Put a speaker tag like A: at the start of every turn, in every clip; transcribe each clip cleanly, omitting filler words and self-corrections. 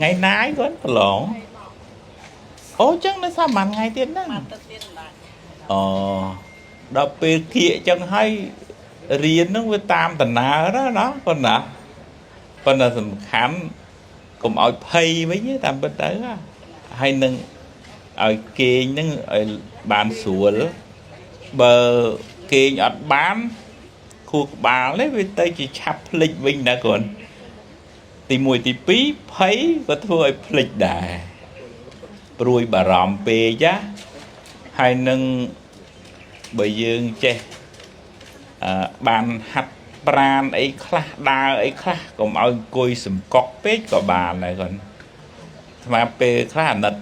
A: ថ្ងៃណាយគាត់ប្រឡងអូអញ្ចឹងនៅសល់ប្រហែលថ្ងៃទៀតហ្នឹង
B: បានទៅទៀតបាទ
A: អូដល់ពេលគៀកអញ្ចឹងហើយរៀនហ្នឹងវាតាមដំណើរណាណាប៉ុណ្ណាប៉ុន្តែសំខាន់កុំឲ្យភ័យវិញទេតាមពិតទៅណាហើយនឹងឲ្យគេងហ្នឹងឲ្យបានស្រួលបើគេងអត់បានខួរក្បាលនេះវាទៅជាឆាប់ភ្លេចវិញណាគាត់ទី1ទី2ភ័យក៏ធ្វើឲ្យភ្លេចដែរព្រួយបារម្ភពេកណាហើយនឹងបើយើងចេះបានហាត់ប្រានអីខ្លះដើរអីខ្លះកុំឲ្យអង្គុយសំកក់ពេកក៏បានដែរគាត់ស្មាពេលខ្លះអាណិត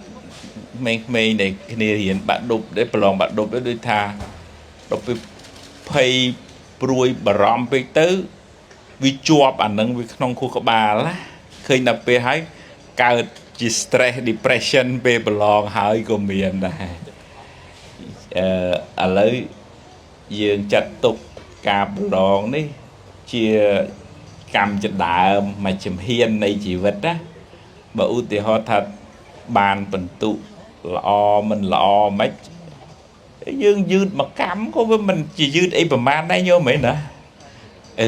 A: ក្មេងៗដែលគ្នារៀនបាក់ឌុបដែលប្រឡងបាក់ឌុបទៅដូចថាដល់ពេលភ័យព្រួយបារម្ភពេកទៅវាជាប់អានឹងវាក្នុងខួរក្បាលណាឃើញដល់ពេលហើយកើតជា stress depression ពេលប្រឡងហើយក៏មានដែរឥឡូវយើងចាត់ទុកការប្រឡងនេះជាកម្មចដើមមួយជំហាននៃជីវិតណាបើឧទាហរណ៍ថាបានបន្ទុកល្អមិនល្អមិនយើងយឺតមកកម្មក៏វាមិនជាយឺតអីប្រមាណដែរញោមមែនណា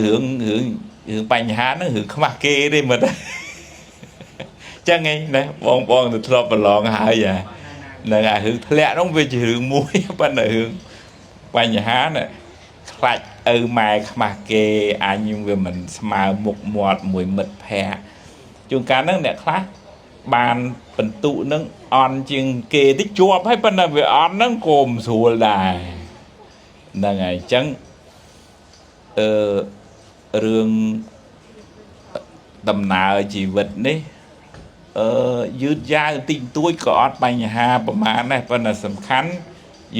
A: រឿងរឿងរឿងបញ្ហាហ្នឹងរឿងខ្មាស់គេទេមើលទៅចឹងឯងណាបងបងទៅធ្លាប់ប្រឡងហើយហ្នឹងអារឿងធ្លាក់ហ្នឹងវាជារឿងមួយប៉ុន្តែរឿងបញ្ហាน่ะខ្លាចឪម៉ែខ្មាស់គេអញវាមិនស្មើមុខមាត់មួយមិត្តភ័ក្តិជួនកាលហ្នឹងអ្នកខ្លះបានបន្ទុកហ្នឹងអន់ជាងគេតិចជាប់ហើយប៉ុន្តែវាអន់ហ្នឹងក៏មិនស្រួលដែរហ្នឹងហើយអញ្ចឹងអឺរឿងដំណើរជីវិតនេះយឺតយ៉ាវតិចតួចក៏អត់បញ្ហាប្រមាណដែរប៉ុន្តែសំខាន់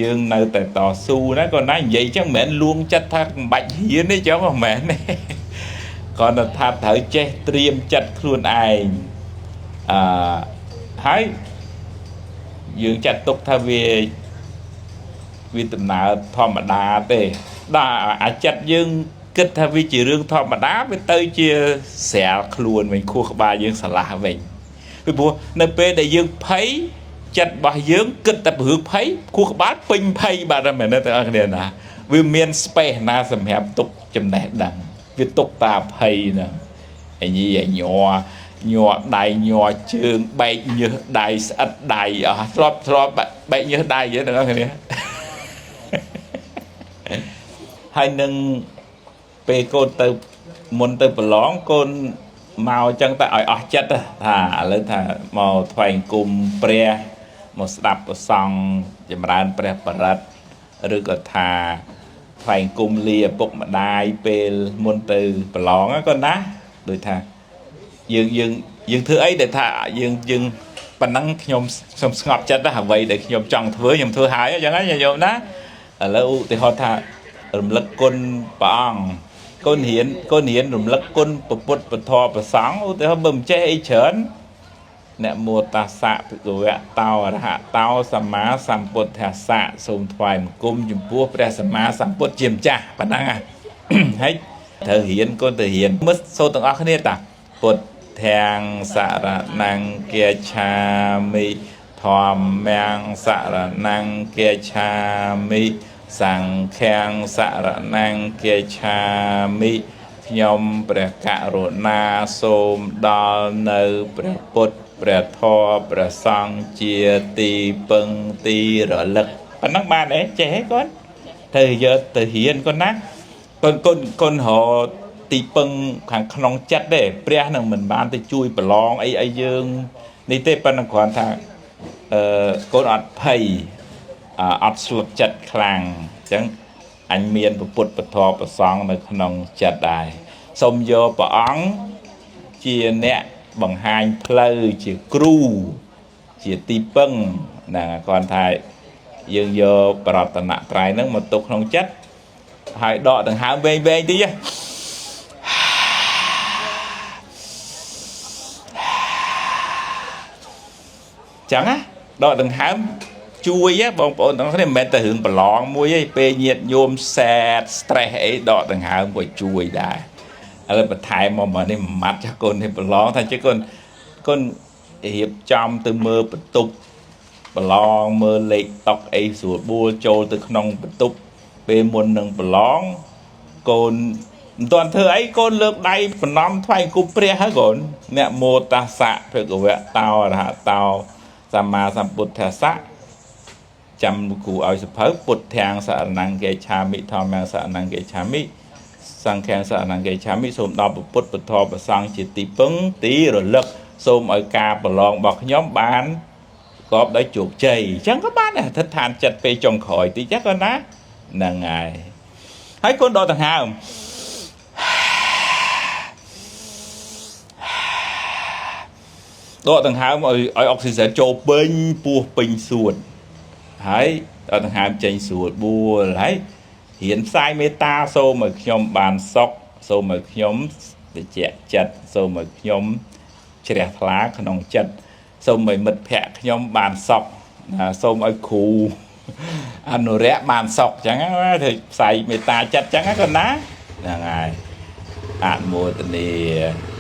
A: យើងនៅតែតស៊ូណាក៏ណានិយាយចឹងមិនមែនលួងចិត្តថាមិនបាច់ហ៊ានទេចឹងមិនមែនទេគ្រាន់តែថាត្រូវចេះត្រៀមចិត្តខ្លួនឯងអឺហើយយើងចាត់ទុកថាវាដំណើរធម្មតាទេដល់អាចិត្តយើងគិតថាវាជារឿងធម្មតាវាទៅជាស្រាលខ្លួនវិញខួរក្បាលយើងស្រឡះវិញពីព្រោះនៅពេលដែលយើងភ័យចិត្តរបស់យើងគិតតែពីរឿងភ័យខួរក្បាលពេញភ័យបាត់ហើយមែនទេទាំងអស់គ្នាណាវាមាន space ណាសម្រាប់ទុកចំណេះដឹងវាទុកតាភ័យហ្នឹងអញីញ័រញ័រដៃញ័រជើងបែកញើសដៃស្អិតដៃអស់ធ្លាប់បែកញើសដៃទេទាំងអស់គ្នាហើយនឹងពេលកូនទៅមុនទៅប្រឡងកូនមកអញ្ចឹងតែឲ្យអស់ចិត្តថាឥឡូវថាមកថ្វាយគុំព្រះមកស្ដាប់ព្រះសង្ឃចម្រើនព្រះបរិត្តឬក៏ថាថ្វាយគុំលាឪពុកម្ដាយពេលមុនទៅប្រឡងកូនណាដូចថាយើងធ្វើអីដែលថាយើងប៉ុណ្ណឹងខ្ញុំស្ងប់ចិត្តណាអ្វីដែលខ្ញុំចង់ធ្វើខ្ញុំធ្វើហើយអញ្ចឹងណាញោមណាឥឡូវឧទាហរណ៍ថារំលឹកគុណព្រះអង្គកូនរៀនរំលឹកគុណពុទ្ធពធព្រះសង្ឃឧទាហរណ៍បើមិនចេះអីច្រើនអ្នកមោតាសៈភិក្ខវៈតោអរហតោសម្មាសម្ពុទ្ធស្សៈសូមថ្វាយបង្គំចំពោះព្រះសម្មាសម្ពុទ្ធជាម្ចាស់ប៉ុណ្ណឹងហើយត្រូវរៀនកូនទៅរៀនមើលសូត្រទាំងអស់គ្នាតាពុទ្ធាំសរណង្គាឆាមិធម្មំសរណង្គាឆាមិសង្ឃាំសរណង្គាឆាមិខ្ញុំព្រះករុណាសូមដល់នៅព្រះពុទ្ធព្រះធម៌ព្រះសង្ឃជាទីពឹងទីរលឹកប៉ុណ្ណឹងបានអីចេះទេកូនត្រូវយកទៅរៀនកូនណាកូនរកទីពឹងខាងក្នុងចិត្តទេព្រះនឹងមិនបានទៅជួយប្រឡងអីឲ្យយើងនេះទេប៉ុន្តែគ្រាន់ថាកូនអត់ភ័យអត់ស្លុតចិត្តខ្លាំងអញ្ចឹងអញមានពុទ្ធពធព្រះសង្ឃនៅក្នុងចិត្តដែរសូមយកព្រះអង្គជាអ្នកបង្ហាញផ្លូវជាគ្រូជាទីពឹងណាគ្រាន់ថាយើងយកបរតនត្រ័យហ្នឹងមកទុកក្នុងចិត្តហើយដកដង្ហើមវែងៗតិចចឹងណាដកដង្ហើមជួយបងប្អូនទាំងគ្នាមិនមែនតែរឿងប្រឡងមួយទេពេលញាតញោមសែត stress អីដកដង្ហើមក៏ជួយដែរឥឡូវបន្ថែមមកនេះមួយម៉ាត់ចាស់កូននេះប្រឡងថាជិះកូន រៀបចំទៅមើលបន្ទប់ប្រឡងមើលលេខតុកអីស្រួលបួលចូលទៅក្នុងបន្ទប់ពេលមុននឹងប្រឡងកូនមិនទាន់ធ្វើអីកូនលើកដៃប្រណម្យថ្វាយគុំព្រះហើយកូននមោតស្សៈភគវៈតោអរហតោសម្មាសម្ពុទ្ធស្សៈចាំគ្រូឲ្យសភៅពុទ្ធាំងសរណង្គេឆាមិធម្មំសរណង្គេឆាមិសង្ឃាំងសរណង្គេឆាមិសូមដល់ពុទ្ធពធប្រសង្ឃជាទីពឹងទីរលឹកសូមឲ្យការប្រឡងរបស់ខ្ញុំបានប្រកបដោយជោគជ័យអញ្ចឹងក៏បានដែរអធិដ្ឋានចិត្តពេលចុងក្រោយតិចក៏ណាហ្នឹងហើយហើយកូនដកដង្ហើមដកដង្ហើមឲ្យអុកស៊ីហ្សែនចូលពេញពោះពេញសួតហើយដកដង្ហើមចេញស្រួលបួលហើយរៀនផ្សាយមេត្តាសូមឲ្យខ្ញុំបានសុខសូមឲ្យខ្ញុំត្រជាក់ចិត្តសូមឲ្យខ្ញុំជ្រះថ្លាក្នុងចិត្តសូមឲ្យមិត្តភ័ក្តិខ្ញុំបានសុខណាសូមឲ្យគ្រូអនុរក្សបានសុខអញ្ចឹងណាធ្វើផ្សាយមេត្តាចិត្តអញ្ចឹងណាកូនណាហ្នឹងហើយអនុមោទនា។